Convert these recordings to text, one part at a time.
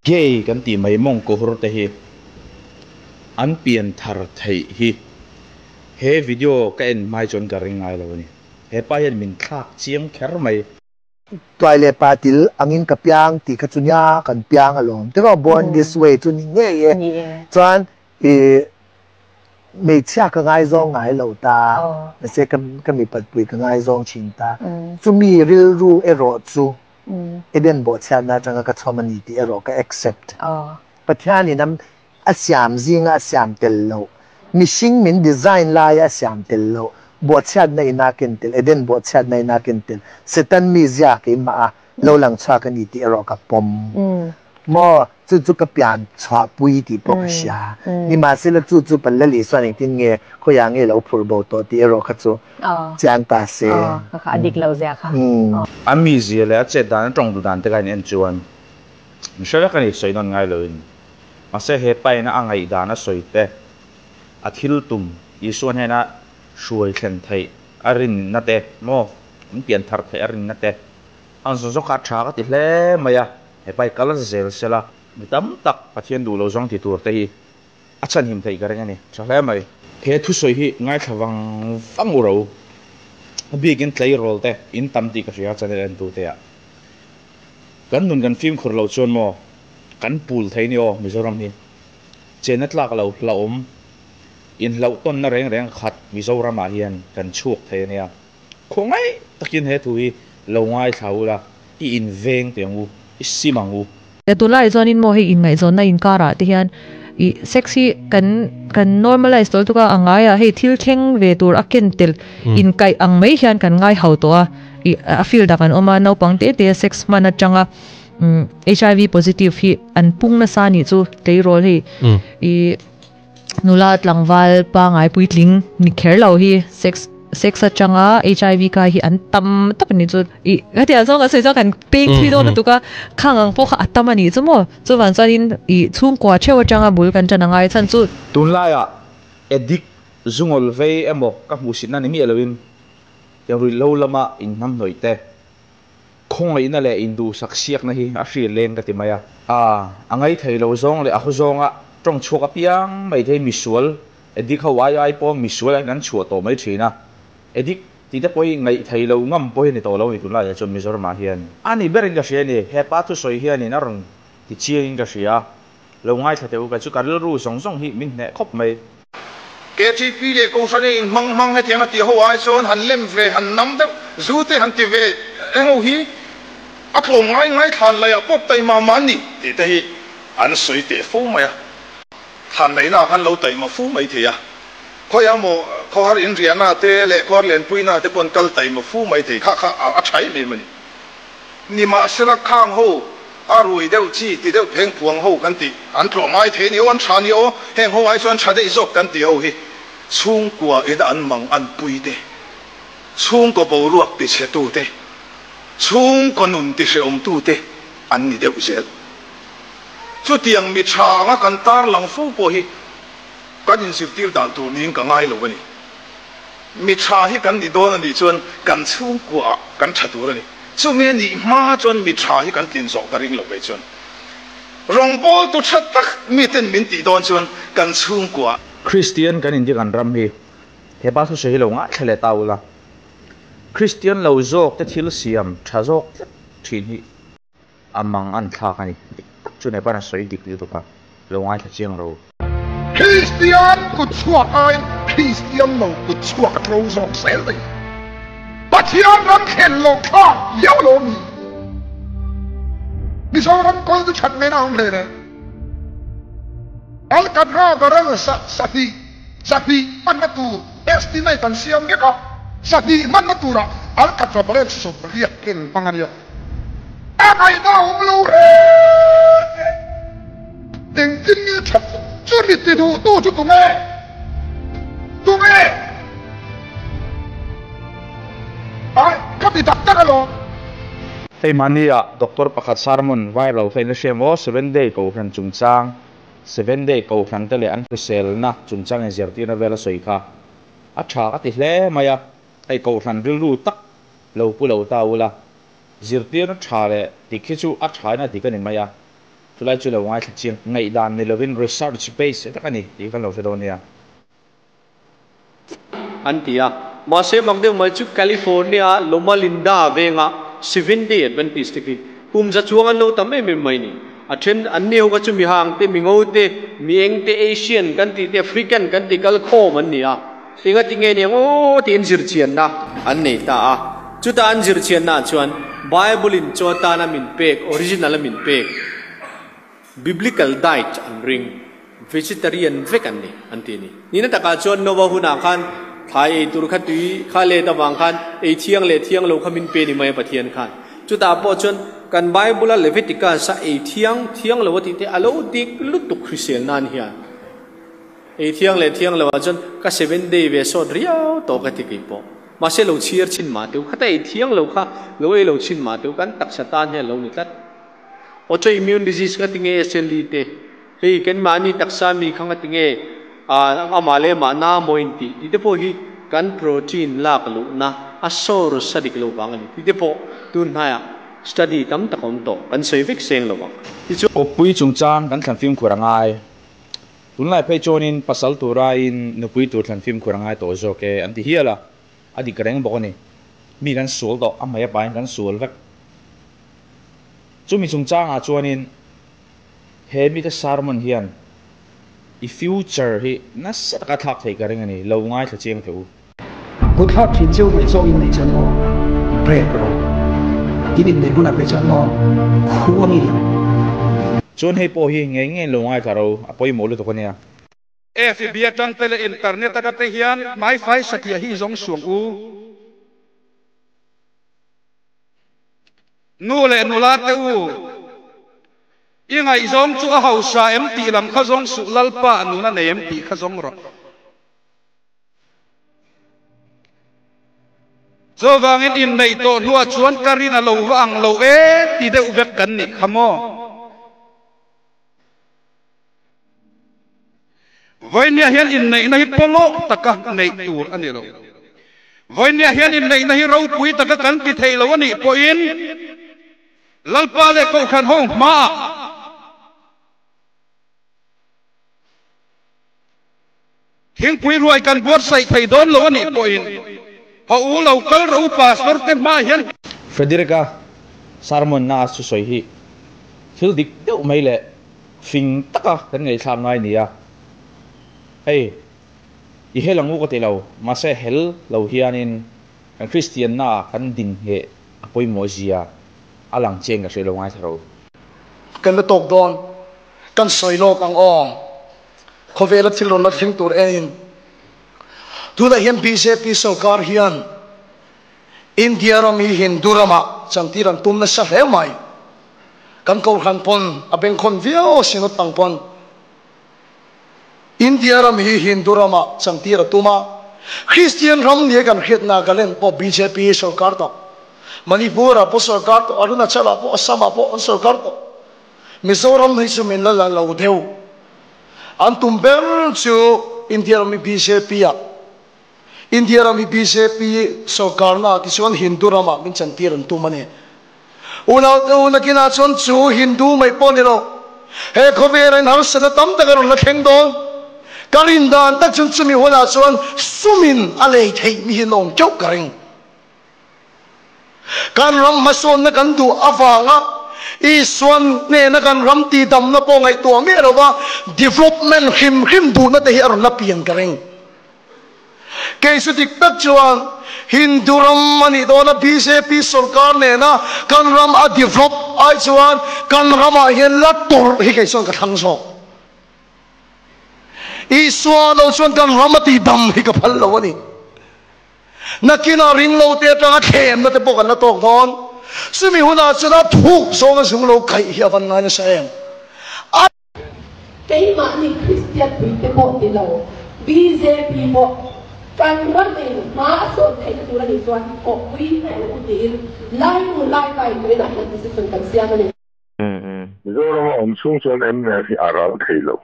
Gay kan tih mai mawngkaw hur te hi an pian thar theih hi he video ka en hmai chuan ka ring ngai lo a ni. He pa hian min thlak chiang kher mai. Tuai leh pa til angin ka piang tih kha chu nia kan piang alawm tiraw born this way chu ni ngei e. Chuan ih hmeichhia ka ngaizawng ngai lo ta mahse ka mipatpui ka ngaizawng thin ta. Chumi rilru erawh chu Eden bawhchhiatna atanga ka chhawm a ni tih erawh ka accept. Pathianin a siam zinga a siam tel loh, mihring min design laia a siam tel loh, bawhchhiatna ina ken tel, Eden bawhchhiatna ina ken tel, Satan mizia keimah a lo lang chhuak a ni tih erawh ka pawm. Maw, chu chu ka pian chhuahpui tih pawh ka hria. Nimahsela chu chu Panlali chuan engtin nge khawiah nge lo phurh bo tawh tih erawh kha chu chiang ta se. Aw, kha a dik lo zia kha. A mizia leh a chet dan, a tawng duh dan te kha in en chuan mi hre vek a ni, sawi nawn ngai loin. Mahse he pa ina a ngaihdan a sawi te, a thil tum Isua hnena hruai thlen theih a rinna te maw, an pian thar theih a rinna te, ang zawng zawng kha a tha ka ti hle mai a. He pa hi kal zel sela, mi tam tak Pathian duh lo zawng ti tur te hi a chhanhim theih ka ring a ni. Tha hle mai. He thusawi hi ngaithla vang vang u ro. A bikin tleirawl te in tam tih ka hria channel en tu te ah. Kan nun kan fimkhur loh chuan maw kan pul thei ni aw Mizoram hi. Chenna tlak lo hlauhawm inhlauh tawnna reng reng khat Mizoram ah hian kan chhuak thei a nia. Khawngaih takin he thu hi lo ngaithla ula, i inveng teh ang u, i sim ang u. Tunlaiah chuanin maw hei inngaihzawnna inkarah te hian ih sex hi kan kan normalize tawh lutuk a, a ngaiah hei thil thleng ve tur a ken tel inkaih ang mai hian kan ngai ho tawh a, ih a field ah kan awm a, naupang te te sex hman atanga HIV positive hi an pung nasa a nih chu tleirawl hei ih. Nula tlangval pangai puitling ni kher lo hi sex sex atanga HIV kai hi an tam tak a ni chu ih hetiang zawng kan sawi chuan kan peng thui dawn lutuk a khang ang pawh kha a tam a nih chu maw chuvang chuanin ih chhungkua theuh atanga bul kan tan a ngai chhan chu. Tunlaiah addict zungawl vei emaw ka hmuhsitna ni miah loin tiang ruihhlo lama inhnamhnawih te Khawngaihna leh induhsak siakna hi a hri leng ka ti mai a. A, a ngaithei lo zawng leh a haw zawnga tawng chhuak apiang mai thei misual addict ho ai ai pawh misual an chhuah tawh mai thin a. Addict tih te pawh hi ngaihthei lo ngam pawh hi a ni tawh lo a ni tunlai ah chuan Mizoram ah hian. A ni berin ka hria a ni, hepa thusawi hianin a rawn ti chiangin ka hria a. Lo ngaithla teh u, kei chu ka rilru zawng zawng hi min hneh khawp mai. KTP leh Kohhran in inhmang hmang hetiang a tih ho ai chuan han lem ve, han nam deuh, zu te han ti ve eng ho hi a tlawm ngai ngai thlan laiah pawp taima mah an ni tih te hi an sawi teh fo mai a. Thlan laihna ah khan lo taima fu mai thei a, khawiah maw khawhar inriahna te leh khawhar lenpuina te pawh an kal taima fu mai thei kha kha a tha em em a ni. Nimahsela khang ho a rui deuh chi ti deuh pheng phuang ho kan tih an tlawh ngai thei ni aw, an tha ni aw, heng ho ai chuan tha daih zawk kan tih ho hi chhungkua ina an mang an pui te, chhungkaw boruak ti chhe tu te, chhungkaw nun ti hrehawm tu te an ni deuh zel. Chutiang mi tha anga kan tarlang fo pawh hi kan inzirtir dan tur niin ka ngai lo a ni. Mi tha hi kan ni dawn a nih chuan kan chhungkuaah kan tha tur a ni. Chumi a nih hma chuan mi tha hi kan tlin zawh ka ring lo ve chuan rawngbawltu tha tak miten min tih dawn chuan kan chhungkuaah. Kristian kan indik an ram hi he pa thusawi hi lo ngaithla leh ta ula, Kristian lo zawk te thil siam tha zawk tlat thin hi A mang an thlak a ni. Dik tak chu Nepan a sawi dik lutuk a, lo ngaithla chiang ro. Kristian kut chhuak aiin Kristian lo kut chhuak a tlo zawk zel mai. Pathian ram thlen loh thlak viau lo mi. Mizoram kawl chu that ngaihna a awm hle le. Alkatra barrel sa sahnih sahnih hmanna tur estimate an siam vek a, sahnih hmanna turah Alkatra barrel 80 tel hmang a nia. A ngaihna a awm lo reng e. Engtin nge that chu mi ti duh tu chu tunge? Tunge? Ai, ka ti tak tak alawm. Hei mahnia Doctor pakhat sermon viral kha in la hria maw? Seven day kohhran chungchang, Seven day kohhran te leh an hriselna chungchang inzirtirna vel a sawi kha a tha ka ti hle mai a. Hei kohhran rilru tak lo pu lo ta ula, zirtirna tha leh dik hi chu a thain a dik a ni mai a. Chulai chu lo ngaithla chiang ngaihdan ni lovin research base tak a ni tih kan lo hre dawn nia. An ti a. Mahse mak deuh mai chu California Loma Linda venga Seventh-day Adventist te khi kum za chuang an lo tam em em mai ni. A then an ni ho kha chu mihang te, mingo te, mieng te, Asian kan tih te, African kan tih kal khawm an ni a. Enga ti nge niang aw tiin zirchianna an nei ta a. Chuta an zirchiannaah chuan Bible in chaw atana min pek, original a min pek, Biblical diet an ring, vegetarian vek an ni an ti a ni. Nihna takah chuan Nova hunah khan thlai ei tur kha tui kha let avang khan ei thiang leh thiang lo kha min pe ni mai a Pathian khan. Chutah pawh chuan kan Bible a Leviticus a ei thiang thiang lo a tih te a lo dik lutuk hrisel nan hian. Ei thiang leh thiang lo ah chuan ka seven day ve sawt riau tawh ka ti kei pawh. Mahse lo chhiar chhin mah teu khata ei thiang lo kha lo ei lo chhin mah teu kan taksa tan hian lo ni tlat. Autoimmune disease nga tinge SLE te hei kan mahni taksa mi kha nga tinge amah leh amah na maw in tih tih te pawh hi kan protein lak luhna a source a dik lo vang a ni tih te pawh tun hnaiah study tam tak a awm tawh kan sawi vek seng lo ang. Tichuan. Kawppui chungchang kan thlan fimkhur a ngai. Tunlai phei chuanin pasal tur aiin nupui tur thlan fimkhur a ngai tawh zawk e an ti hial a, a dik reng bawk a ni. Mi kan sual tawh, a hmei a pain kan sual vek. Chumi chungchangah chuanin he mite sermon hian i future hi nasa taka thlak theih ka ring a ni, lo ngaithla chiang teh u. Kut thlak thin cheu mai zawk in nei chuan maw break rawh in in nei hunah phei chuan maw khuang i lang. Chuan hei pawh hi ngei ngei lo ngaithla ro a pawimawh lutuk a nia. FB atang te leh internet atang te hian hmaifai satliah hi i zawng suang u. Nu leh nula te u, i ngaihzawng chu a hausa em tih lam kha zawng suh Lalpa nuna nei em tih kha zawng rawh. Chuvangin inneih tawh hnuah chuan ka rin a lo va ang lo e ti deuh vek kan nih kha maw? Vawinia hian inneihna hi pawlawh taka neih tur a ni lo. Vawinia hian inneihna hi ropui taka kan ti thei lo a nih pawhin Lalpa leh Kohhran ho hmaah Thingpui ruai kan buatsaih thei dawn lo a nih pawhin ha u lo kal rawh u Pastor te hmaah hian. Frederick-a sermon na a thusawi hi thil dik deuh mai leh fing taka kan ngaihthlak ngai ni a, hei i hel ang u ka ti lo, mahse hel lo hianin kan Kristian na ah kan ding ngheh a pawimawh zia a lang chiang ka hria lo ngaithla rawh u. Kan la tawk dawn, kan sawi lawk ang aw. Khawvela thil rawn la thleng tur enin tunah hian bjp sorkar hian India ram hi Hindu ramah chantir an tum nasa hle mai. Kan Kohhran pawn a bengkhawn viau a Synod ang pawn India ram hi Hindu ramah chantir a tum a, Kristian ram nia kan hriat Nagaland pawh bjp sorkar tawh, Manipur ah pawh sorkar tawh, Arunachal ah pawh, Assam ah pawh an sorkar tawh. Mizoram hi chu min la la lo deuh. An tum ber chu India ram hi bjp ah, India ram hi bjp sorkarna ah tichuan Hindu ramah min chantir an tum a ni. Unau te u nakinah chuan chu Hindu mai pawh ni lo, he khawvela in harsatna tam tak a rawn la thleng dawn. Ka rin dan tak chuan chumi hunah chuan sumin a lei theih mi hi an awm teuh ka ring. Kan ram hmasawnna kan duh avanga Isuan hnena kan ram tihdamna pawh ngaihtuah miah lova development hrim hrim duhna te hi a rawn la pian ka ring. Kei chu dik tak chuan Hindu ram a nih dawna bjp sorkar nena kan ram a develop ai chuan kan ramah hian la tawrh hi kei chuan ka thlang zawk. Isua lo chuan kan ram a tihdam hi ka phal lo a ni. Nakinah ringlo te atanga thlemna te pawh kan la tawk dawn. Chumi hunah chuan a thuk zawnga zung lo kaih hi a van ngai nasa em? A. Keimahni Kristian puite pawh ni lo, bjp pawh kan ramin hma a sawn theihna tur a nih chuan kawhpui hmel u tiin lai nu lai pa in tuinah hian decision kan siam a ni. Mizoram a awm chhung chuan mnf hi a ral thei lo.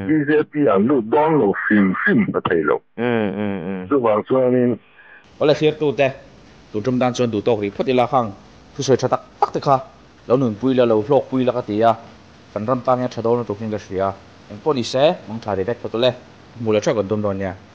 Bjp an lut dawn lo hrim hrim a thei lo. Chuvang chuanin. Awle thirtute, tun tum dan chuan duhtawk rih phawt ila khang thusawi tha tak tak te kha lo nunpui la, lo hlawkpui la ka ti a. Kan ram tan hian tha dawn lutuk hian ka hria. Engpawh ni se, mangtha ri vek phawt ule. Hmuh leh theuh kan tum dawn nia.